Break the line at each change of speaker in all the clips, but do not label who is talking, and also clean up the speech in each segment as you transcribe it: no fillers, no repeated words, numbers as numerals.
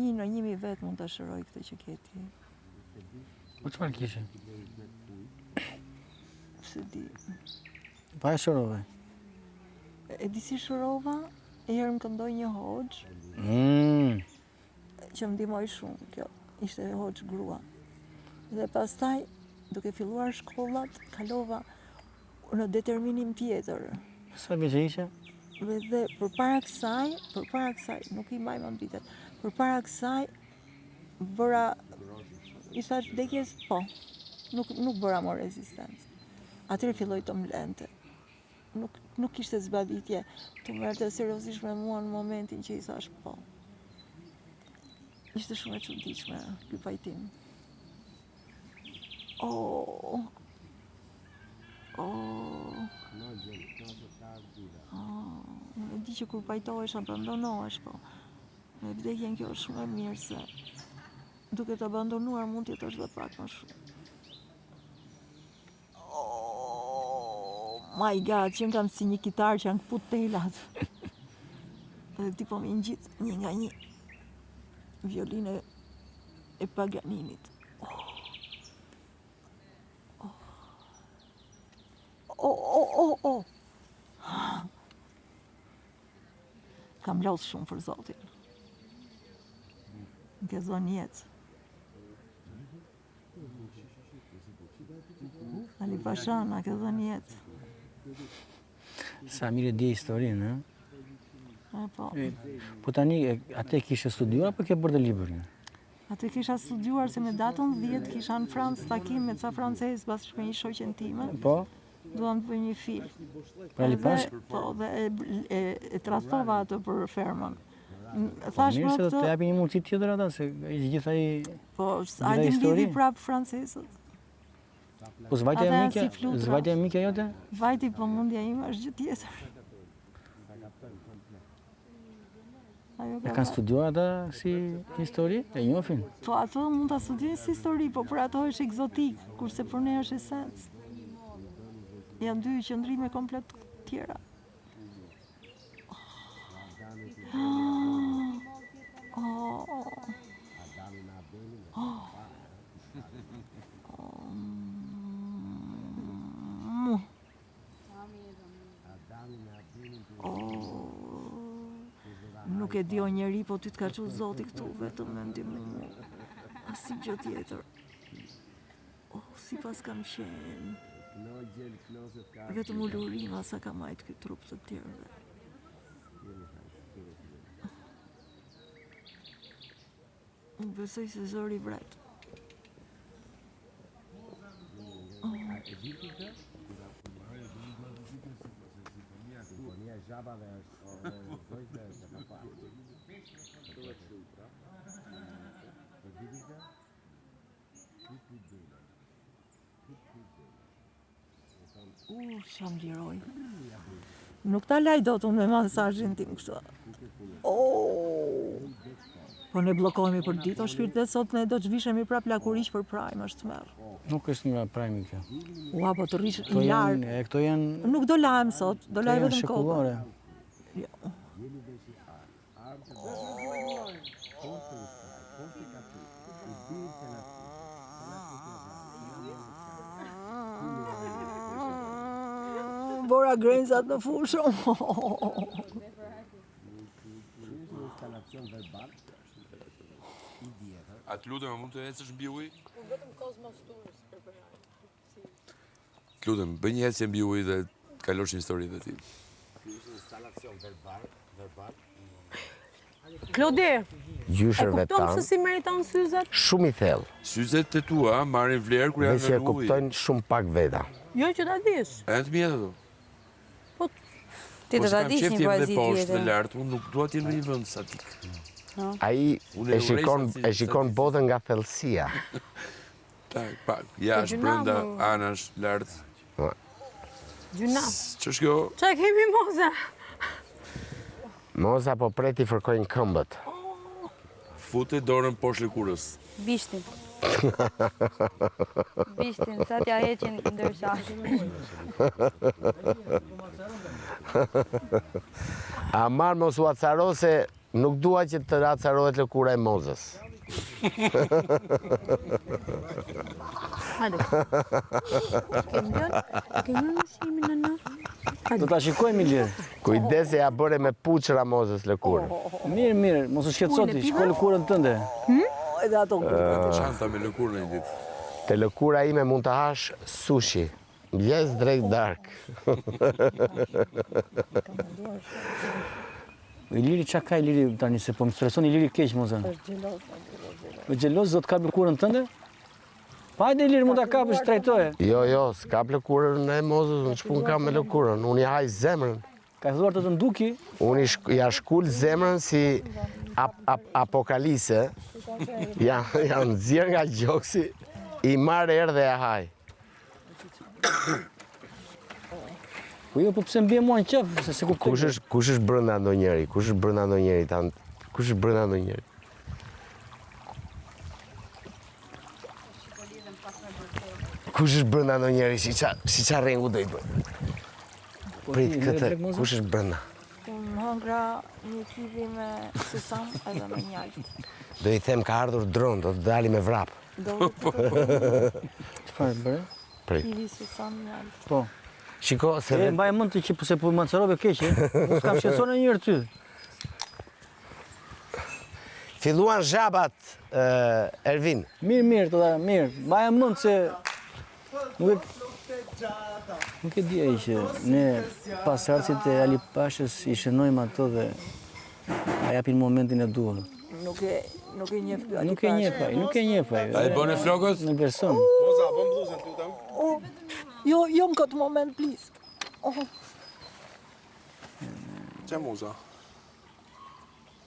Një në 1000 vetë mund ta shëroj këtë që ke ti.
Po çfarë kishe?
S'e di.
Pa e shërove?
E di si shërova, e herë më këndoi një hoxhë.
Mm.
Që më ndihmoi shumë, kjo ishte hoxhë grua. Dhe pastaj, duke filluar shkollat, kalova në determinim tjetër.
Sa vjeç ishe?
Dhe, dhe përpara kësaj, përpara kësaj, nuk i mbaj mend vitet. Përpara kësaj bëra i thash vdekjes po. Nuk nuk bëra më rezistencë. Atëherë filloi të më lente. Nuk nuk kishte zbavitje të merrte seriozisht me mua në momentin që i thash po. Ishte shumë e çuditshme ky pajtim. Oh. Oh. Oh, unë e di që kur pajtohesh, abandonohesh, po. Me vdekjen kjo është shumë e mirë se duke të abandonuar mund të jetosh dhe pak më shumë. Oh my god, që kam si një kitarë që janë këput telat. Dhe ti po m'i ngjit një nga një violinë e Paganinit. Oh. Oh, oh, oh, oh. Kam lodhë shumë për Zotin. Më ke dhënë jetë. Ali Pasha, na ke dhënë jetë.
Sa mirë e di historinë, ëh?
E, po.
Po tani, atë e kishe studiuar apo ke bërë dhe librin?
Atë kisha studiuar se me datën 10 kisha në Francë takim me ca francezë bashkë me një shoqen time.
Po.
Duam të bëjmë një film.
Për Ali Pashën?
Po, dhe e, e, e tradhtova atë për fermën.
Po, Thash mirë se do të japin një mundësi tjetër ata, se i gjitha i...
Po, a di mbledhi prapë francezët?
Po s'vajti e mikja, s'vajti e mikja jote?
Vajti, po mendja ime është gjë tjetër.
E kanë studiuar ata si histori? E njohin?
Po ato mund ta studiojnë si histori, po për ato është ekzotik, kurse për ne është esencë. Janë dy qëndrime komplet tjera. Oh. Oh. Oh. Oh. Nuk e di o njeri, po ty të ka çu zoti këtu, vetëm me ndihmu mu. Asnjë gjë tjetër. Oh, si paskam qenë. Vetëm ulurima sa ka majtë ky trup të tjerëve. Unë besoj se zëri vret. U, sa më liroi. Nuk ta laj dot unë me masazhin tim kështu. Oh! Po ne bllokohemi për ditë, o shpirt dhe sot ne do të zhvishemi prap lakuriq për Prime, është tmerr.
Nuk është nga Prime kjo.
Ua, po të rrish i larë.
E këto janë...
Nuk do lahem sot, do laj vetëm kokën. Jo. Bora grenzat në fushë.
A të lutem, a mund të ecësh mbi ujë?
Unë vetëm Cosmos Tours preferoj.
Të lutem, bëj një ecje mbi ujë dhe të kalosh një histori dhe ti.
Instalacion verbal, verbal.
Klodi, e
Gjyshërve
kupton
tanë.
se si meriton syzet?
Shumë i thellë.
Syzet e tua marrin vlerë kur
Dhe
janë
që e
në ujë.
kuptojnë shumë pak veta.
Jo që ta dish.
A janë të mia ato?
Po
Ti
Po
do
se
ta
kam
dish
qejf
një
të jem dhe
poezi
poshtë dhe
tjetër.
lart, unë nuk dua të jem në një vend statik.
Ai
Unë e
e
urrej
shikon
stati-
e shikon botën nga thellësia.
Tak, pak, jashtë, brenda, anash, lart.
Po.
Gjynah.
Ç'është kjo?
Ça kemi Moza?
Moza po pret t'i fërkojnë këmbët.
Fute dorën poshtë lëkurës.
Bishtin. Bishtin, sa t'ja heqin ndërsa.
Aman mos u acaro se. Nuk dua që të acarohet lëkura e Mozës.
Hajde. Ke ngrënë? Ke ngrënë ushqimin në në?
Do ta shikojmë Ilir.
Kujdes se ja bëre me puçra Mozës lëkurën.
Mirë, mirë, mos u shqetëso ti, shiko lëkurën tënde.
Edhe ato ngritët.
Çanta me lëkurë në një ditë.
Te lëkura ime mund të hash sushi. Mëngjes, drekë, darkë.
Iliri ça ka Iliri tani se po më streson Iliri keq Moza.
Është xheloz, xheloz, xheloz.
Me xheloz do të kap lëkurën tënde? Pa hajde Ilir mund ta kapësh trajtoje.
Jo, jo, s'kap lëkurën e Mozës, unë ç'punë kam me lëkurën, unë i haj zemrën.
Ka filluar të të nduki.
Unë ja shkul zemrën si ap, ap, apokalise, ja, ja nxjerr nga gjoksi, i marr erë dhe e haj.
Po jo, po pse më bie mua në qef, se s'e kuptoj.
Kush është kush është brenda ndonjëri? Kush është brenda ndonjëri tan? Kush është brenda ndonjëri? Kush është brenda ndonjëri? Si ça si ça rrengu do i bëj?
Po
Prit këtë, kush është brenda?
Unë hëngra një kivi me susam edhe me mjaltë.
Do i them ka ardhur dron, do të dali me vrap.
Do të të
Çfarë bëre?
Prit.
Kivi susam mjaltë.
Po.
Shiko se
E mbaj mend ti që se po më acarove keq, e? Mos kam shqetësuar ndonjëherë ty.
Filluan zhabat, Ervin.
Mirë, mirë, të da, mirë. Mbaj mend se nuk e nuk e di ai që ne pasardhësit e Ali Pashës i shënojmë ato dhe a japin momentin e duhur.
Nuk e nuk e njeh ky Ali
Nuk e njeh ai, nuk e njeh ai.
A e bëne flokët?
Në person.
Moza, bën bluzën, të lutem.
Oh, jo, jo në këtë moment, please. Oh.
Që Moza?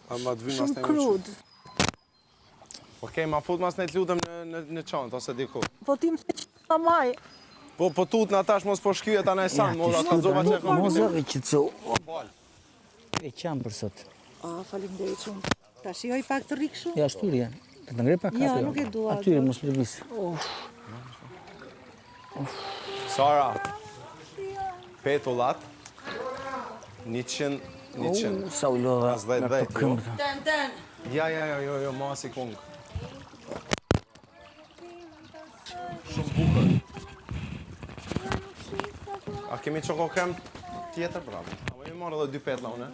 A ma të vynë
Shumë krud.
Okej, ma fut mas ne të lutem në në në çantë ose diku.
Po ti më the që ta maj.
Po po tut na tash mos po shkyhet ana e san, moza ta zova që kam.
Moza e qetëso. E qam për sot.
Ah, faleminderit shumë. Ta shijoj pak të rri kështu?
Ja, shtyrje. Të të ngre pak
Ja,
aty.
nuk e dua,
Aty mos lëviz.
Sara. Petullat. 100 100.
Sa u lodha
As 10
nga
10.
këto këmbë.
Ten, ten.
Ja, ja, ja, jo, jo, ma si kung. Shumë bukur. A kemi çoko krem tjetër bravo? A po i marrë edhe dy petla unë?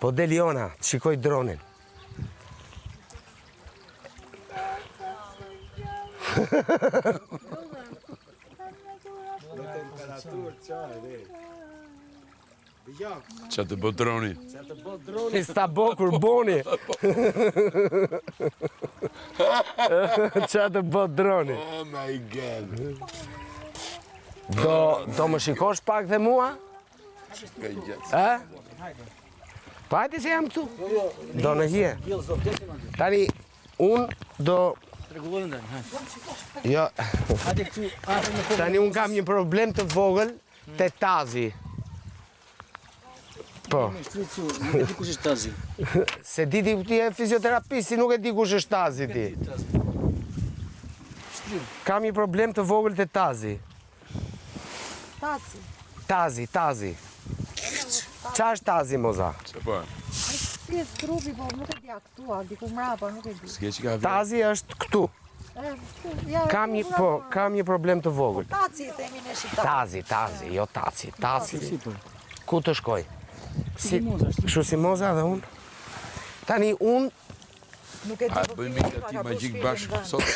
Po del Jona, të shikoj dronin.
Qa të bë droni?
Droni s'ta bo kur boni. Qa të bo droni?
Oh my god.
Do, do më shikosh pak dhe mua? E? Pa hajde se jam këtu. Do në hije. Tani, unë do...
Rregullojmë tani, hajde.
Jo,
Hajde këtu, hajde në kokë.
tani unë kam një problem të vogël te tazi. Po,
Shtricu, nuk e di kush është Tazi.
se di ti ti je fizioterapist, si nuk e di kush është tazi ti. Kam një problem të vogël te tazi.
Taci.
Tazi, tazi. Qa është tazi, Moza?
Se po,
Pjesë trupi, po nuk e di a këtu, a diku mrapa, nuk e di.
s'ke që ka vlerë.
Tazi është këtu.
E, këtu, ja,
Kam një,
këtu
po,
mrapa.
kam një problem të vogël.
Taci i themi ne shqiptar.
Tazi, tazi, jo taci, taci. Ku të shkoj? Si,
Moza, shtu.
kështu si Moza dhe unë? Tani unë...
Nuk e di.
A
po
bëjmë
filmi
një
ma
gati
ka bërë
magjik
shpirtin
bashkë
vend.
sot?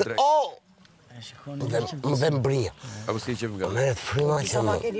Drek.
Oh!
E shikoni.
Më dhe, më dhe mbria.
Apo s'ke qef nga?
Merret fryma që
Sa ma
më...
keni.